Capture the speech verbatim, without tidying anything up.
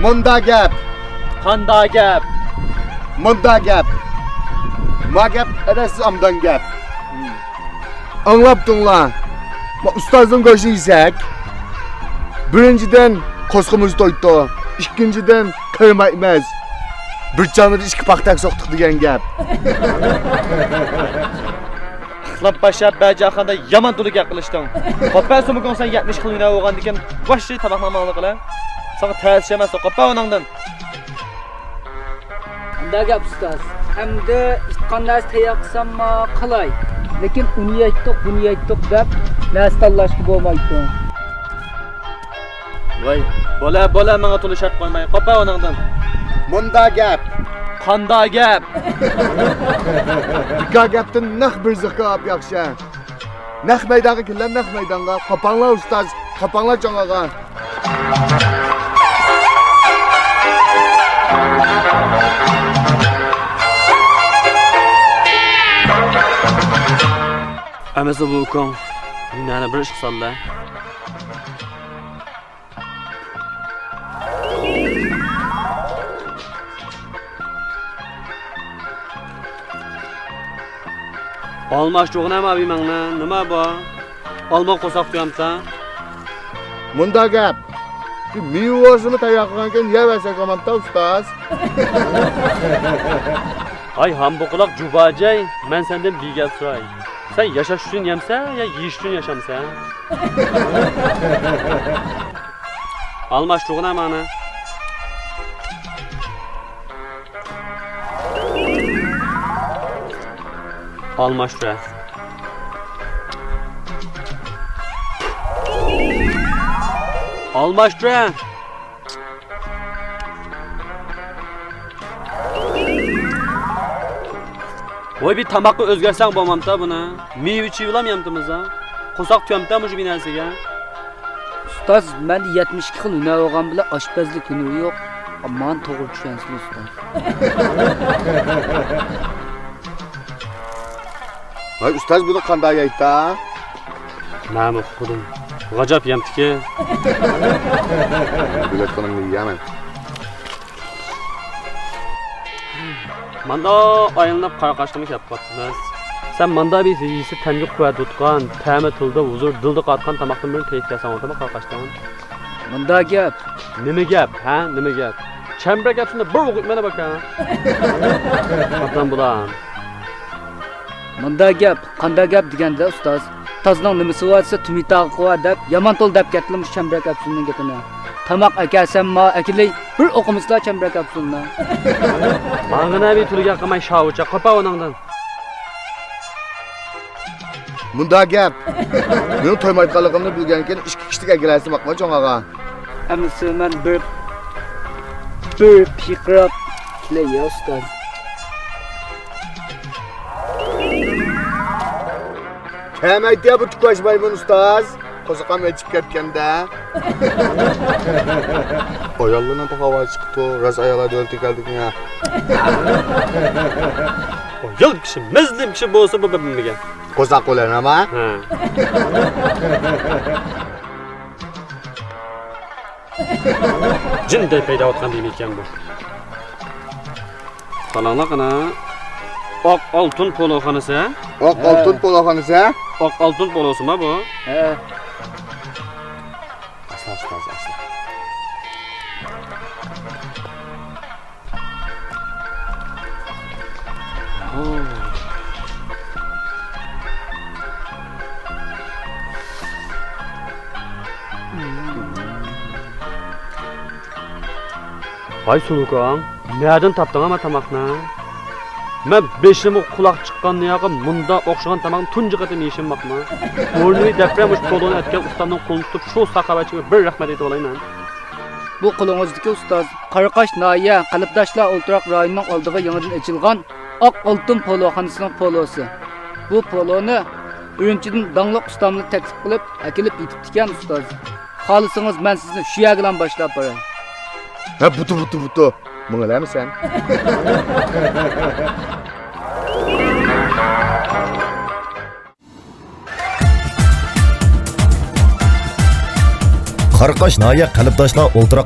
مۇندا گەپ. قاندا گەپ؟ مۇندا گەپ. ما گەپ ئەدەپسىز ئامدان گەپ. ئاڭلاپ تۇڭلار. ما ئۇستازنىڭ گۆشىنى يېسەك، بىرىنچىدىن، قورسىقىمىز تويدى. ئىككىنچىدىن، قېرىمايمىز. بىر چانىدا ئىككى پاختەك سوقتۇق دېگەن گەپ. ئىخلاپ باشلاپ بەجاخاندا يامان تولا گەپ قىلىشتىڭ. قوپە سومكاڭ سەن يەتمىش خىل ھۈنەر بولغاندىكىن، باشلى تاماقنى ماڭلىق قىلە. ساڭا تەس ئەمەس، قوپە ئۇنىڭدىن. ئاندا گەپ ئۇستاز. ئەمدى ئېيتقان نەرسە تەييار قىلسامما قىلاي. لېكىن ئۇنى يەيتتۇق، بۇنى يەيتتۇق دەپ نەرسە تاللاشقا بولمايدۇ. ۋاي، بولە، بولە، ماڭا تولا شەرت قويماي. قوپە ئۇنىڭدىن. مۇندا گەپ. قاندا گەپ؟ بىكار گەپتىن نەق بىر زىخكا ئاپ ياخشى. نەق مەيدانغا كېلىڭ، نەق مەيدانغا. قاپاڭلار ئۇستاز، قاپاڭلار جاڭ ئاغا. ئەمىسە بۇ ئۇكاڭ يەنە بىر ئىشقا سالدى. ئالماشتۇرغىنە ماۋى مەڭنى، نېمە بۇ؟ ئالما قورساق تويامتا؟ مۇندا گەپ. مېۋە بولسىمۇ تەييار قىلغانكەن يەۋەرسەك ئامانتا ئۇستاز. ھاي ھامبۇقىلاق جۇباجاي، مەن سەندىن بىر گەپ سوراي. سەن ياشاش ئۈچۈن يەمسەن يا يېيىش ئۈچۈن ياشامسەن؟ ئالماشتۇرغىنا مانا. ئالماشتۇرە. ئالماشتۇرە. ۋاي، بىر تاماققا ئۆزگەرتسەڭ بولمامتا بۇنى؟ مېۋە چېۋىلام يەمتىمىزا؟ قورساق تۈەمتە مۇشۇ بىر نەرسىگە؟ ئۇستاز، مەندە يەتمىش ئىككى خىل ھۈنەر بولغان بىلەن ئاشپەزلىك ھۈنىرى يوق. مانا توغرا چۈشەنسىلە ئۇستاز. ۋاي ئۇستاز، بۇنى قانداق يەيتا؟ مەنمۇ ئۇقمىدىم. غاجاپ يەمتىكى. بىلەتخانىمنى يېيەمەن. ماندا ئايلىنىپ قاراقاشقىمۇ كەپ قاپتىمىز. سەن ماندا بىر يېسە تەنگە قۇۋۋەت تۇتقان، تەمى تىلدا ھۇزۇر، دىلدا قاتقان تاماقتىن بىرنى تېيىپ كەلسەڭ بولاتتىمۇ قاراقاشتىن. مۇنداق گەپ. نېمە گەپ، ھە؟ نېمە گەپ؟ چەمبىرەك گەپ شۇنداق بىر ئوقۇپ مانا باكا. قاپتان بۇلان. مۇنداق گەپ، قانداق گەپ دېگەندە ئۇستاز. تازنىڭ نېمىسى بار دېسە تۈمىتاغا قويار دەپ يامان تولا دەپ كەتتىلا مۇشۇ چەمبىرەك ئەپسۇننىڭ گېپىنى. تاماق ئەكەلسەمما ئەكېلەي، بىر ئوقۇمىسىلا چەمبىرەك ئەپسۇننى. ماڭغىنا بىر تۈرگە قىلماي شاۋۇچە قوپا ئۇنىڭدىن. مۇنداق گەپ. مېنىڭ تويمايدىغانلىقىمنى بىلگەندىكىن ئىككى كىشىلىك ئەكېلەرسىمۇ ئاقما چوڭ ئاغا. ئەمىسە مەن بىر، بىر پىقىراپ كېلەي يا ئۇستاز. كەمەيتە بۇ تۈكۈش مايمۇن ئۇستاز. قورسىقىم ئېچىپ كەتكەندە. ئاياللارنىڭ بۇ ھاۋا چىقىپتۇ. راست ئاياللار دۆلىتىگە كەلدىك يا. ئايال كىشى، مەزلۇم كىشى بولسا بۇ بىلمىگەن. قورساق بولار ئەمە. ھە. جىندەك پەيداۋاتقان دېمەيكەن بۇ. قاراڭلار قانا. ئاق ئالتۇن پولۇخانىسى. ئاق ئالتۇن پولۇخانىسى. ئاق ئالتۇن پولۇسىما بۇ؟ ھە. ئاستا، ئاستا، ئاستا. ۋاي سۇلۇكاڭ، نەدىن تاپتىڭ ئەمە تاماقنى؟ مەن بېشىمغا قۇلاق چىققاندىن ياقى مۇنداق ئوخشىغان تاماقنى تۇنجى قېتىم يېيىشىم باقما. ئورنىنى دەپ بەرمىش پولۇنى ئەتكەن ئۇستامنىڭ قولىنى تۇتۇپ شۇ ساخاۋەتچىگە بىر رەھمەت ئېيتىۋالايمەن. بۇ قولىڭىزدىكى ئۇستاز، قاراقاش ناھىيە قەلبداشلار ئولتۇراق رايونىنىڭ ئالدىغا يېڭىدىن ئېچىلغان ئاق ئالتۇن پولۇخانىسىنىڭ پولۇسى. بۇ پولۇنى ئۈرۈمچىدىن داڭلىق ئۇستاملار تەكلىپ قىلىپ، ئەكېلىپ يېتىپتىكەن ئۇستاز. خالىسىڭىز مەن سىزنى شۇ يەرگىلا باشلاپ باراي. ھە، بۇتۇ، بۇتۇ، بۇتۇ. ماڭىلەمسەن؟ قاراقاش ناھىيە قەلبداشلار ئولتۇراق